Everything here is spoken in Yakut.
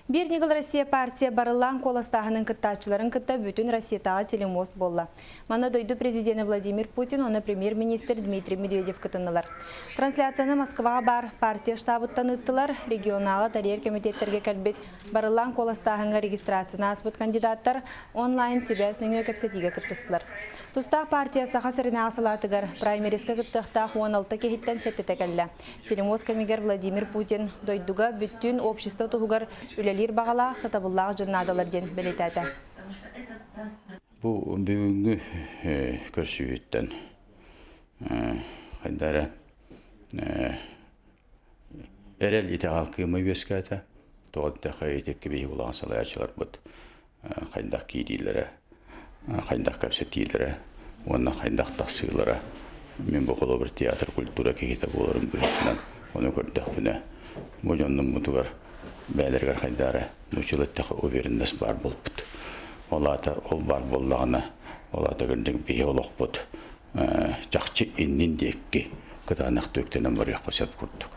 Биир ньыгыл Россия партия барыллаан куоластааһынын кыттааччыларын кытта бүтүн Россиятааҕы телемост буолла. Манна дойду президенэ Владимир Путин уонна премьер-министр Дмитрий Медведев кытыннылар. Трансляцияны Москваҕа баар партия штабыттан ыыттылар, регионааҕы тэрийэр кэмитиэттэргэ кэлбит барыллаан куоластааһыҥҥа регистрацияны ааспыт кандидаттар онлайн сибээс нөҥүө кэпсэтиигэ кыттыстылар. Тустаах партия Саха сиринээҕи салаатыгар праймериска кыттыахтаах 16 киһиттэн сэттэтэ кэллэ. Телемост кэмигэр Владимир Путин дойдуга бүттүүн общество туһугар үлэлиир баҕалаах, сатабыллаах дьон наадалар диэн бэлиэтээтэ. Бу бүгүҥҥү көрсүһүүттэн хайда эрэ эрэл итэҕэл кыыма үөскээтэ. Тоҕо диэтэххэ итикки биһиги улахан салайааччыларбыт хайдах киириилэрэ, хайдах кэпсэтиилэрэ уонна хайдах тахсыылара мин бу холобур театр культура киһитэ буоларым быһыытынан ону көрдөхпүнэ бу дьонноммутугар бэйэлэригэр хайдаары нууччалыы эттэххэ уверенность баар буолбут. Ол аата ол баар буоллаҕына ол аата кырдьык биһи олохпут чахчы иннин диэки кытаанах түөктэнэн барыахха сөп курдук.